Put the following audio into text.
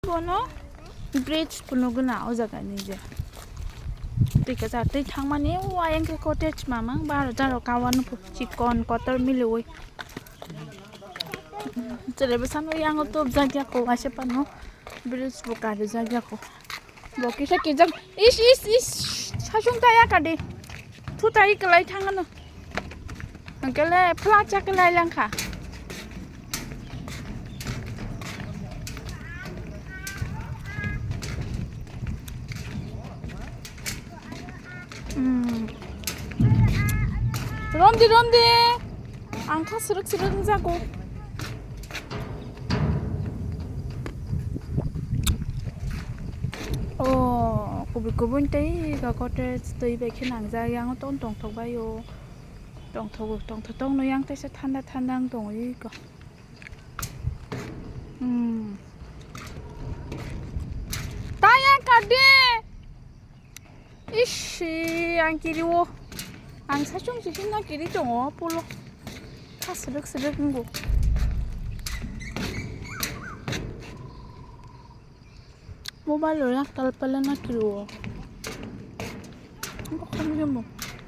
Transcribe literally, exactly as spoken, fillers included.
Bono bridge phunuguna o jaga ni je. Twi kwchar twi thangmani o ayang khe cottage mamang baro jaro kawan chikon kotor miliwi. Chere bwsano yango tubjak ya ko waisa pano bridge bo karijak ya ko. Bo kisa kijak is is is sasung ta ya kadi. Thutai kwlai thangano. Hwnkhe le phlak cha kwlai langkha. Hmm. Romdi, romdi. Ang kha srwk srwk wngjago. Oh, kubui kubui tei ga cottage twi bai khe nangjak, yang tong tongthok bai o. Tongthok, tongthok tongno yang teisa thanda thanda wng tongwi ko. Hmm. Ta yang kadi. Ishi, ang kiri o. Ang sachung si himna kiri tongo pulo. Kha srwk srwk wngbo. Mobile o yak tal pala na kiri o. Bo khamjamo.